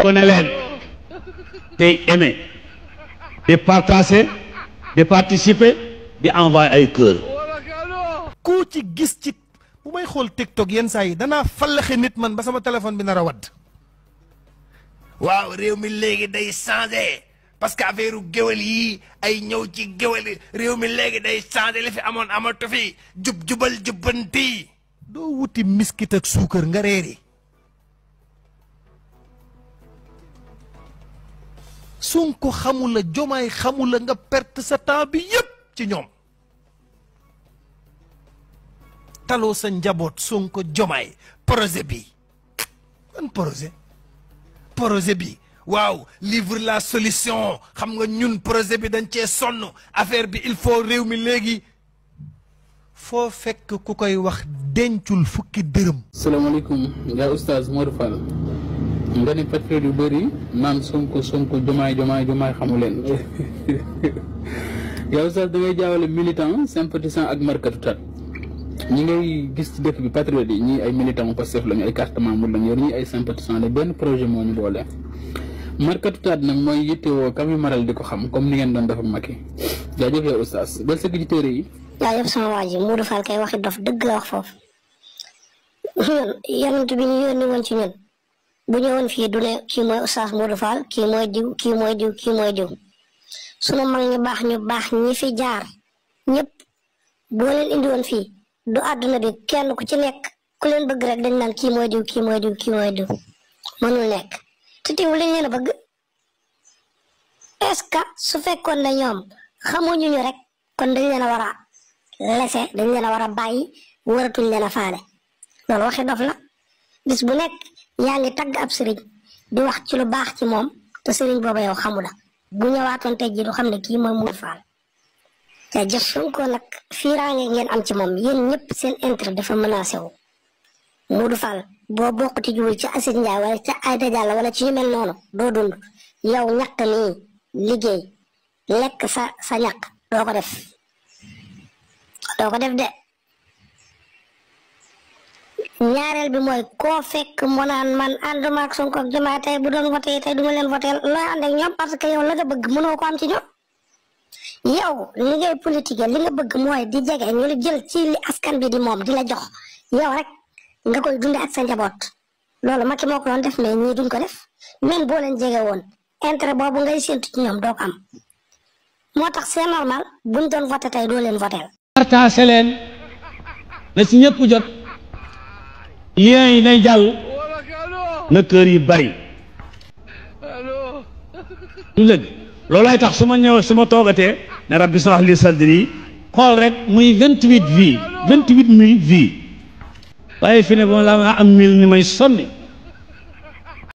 connaît leen tey aimer di partager di participer di envoyer ay cœur. ku ci gis ci bu may xool TikTok yenn saa yi danaa fallaxe nit man ba sama téléphone bi nar a wadd. waaw réew mi léegi day changé parce que affaire géwél yi ay ñëw ci géwél réew mi léegi day changé li fi amoon amatu fi jubal jubbanti. doo wuti miskit ak suukar nga reeri. Sonko xamula Jomaay xamula nga perte sa temps bi yépp ci ñoom. taloo sa njaboot Sonko Jomaay projet bi ban projet bi waaw livre la solution xam nga ñun projet bi dañ cee sonn affaire bi il faut réew mi léegi foo fekk ku koy wax dencul fukki dërëm. salaamaaleykum yaa oustaz Modou Fall nga ni patriote yu bëri naan Sonko Jomaay xamu leen yaa oustaz da ngay jaawale militant sympathisant ak markatu tat ñi ngay gis ci dëkk bi patriote yi ñii ay militant Pastef lañu ay carte membre lañu yor ñii ay sympathisant la benn projet moo ñu boole. markatu taat nag mooy yittewoo kam yu maral di ko xam comme ni ngeen doon def ak Macky jaajëf yow oustaz del sëgg ci téere yi. yaa yëpp sama waa ji Modou Fall kay waxi dof dëgg la wax foofu ñun yonent bi ñu yónni woon ci ñun bu ñëwoon fii du ne kii mooy oustaz Modou Fall kii mooy diw sunu mag ñu baax ñi fi jaar ñëpp boo leen indi woon fii du àdduna bi kenn ku ci nekk ku leen bëgg rek dañ naan kii mooy diw mënul nekk te teewul lañ leen a bëgg est-ce que su fekkoon ne ñoom xamuñu ñu rek kon dañ leen a war a laisser dañ leen a war a bàyyi waratuñ leen a faale loolu waxi dof la bis bu nekk yaa ngi tagg ab sëriñ di wax ci lu baax ci moom te sëriñ booba yow xamu la bu ñëwaatoon tey jii du xam ne kii mooy Modou Fall te jëf Sonko nag fiiraange ngeen am ci moom yéen ñëpp seen intérêt dafa menacé wu Modou Fall boo bokkati jiwul ci Aziz Ndiaye wala ca Aïda Diallo wala ci ñu mel noonu doo dund yow ñàkk nii liggéey lekk sa ñàkk doo ko def de ñaareel bi mooy koo fekk mu naan man ànduma ak Sonko ak Diomaye tey bu doon voté tey duma leen voté looy ànd ak ñoom parce que yow la nga bëgg mënoo ko am ci ñoom yow li ngay politique li nga bëgg mooy di jege ñu la jël ci li askan bi di moom di la jox yow rek nga koy dunde ak sa njaboot loolu Macky moo ko doon def mais ñii duñ ko def même boo leen jege woon intérêt boobu ngay séntu ci ñoom doo ko am moo tax c'est normal buñ doon voté tey doo leen voté. partagé leen na ci ñëpp jot lien yi nay jàll na kër yi bari du dëgg loolay tax su ma toogatee ne rabbi shrah li sadri xool rek muy 28 vies waaye fi ne ba la am 1000 ni may sonni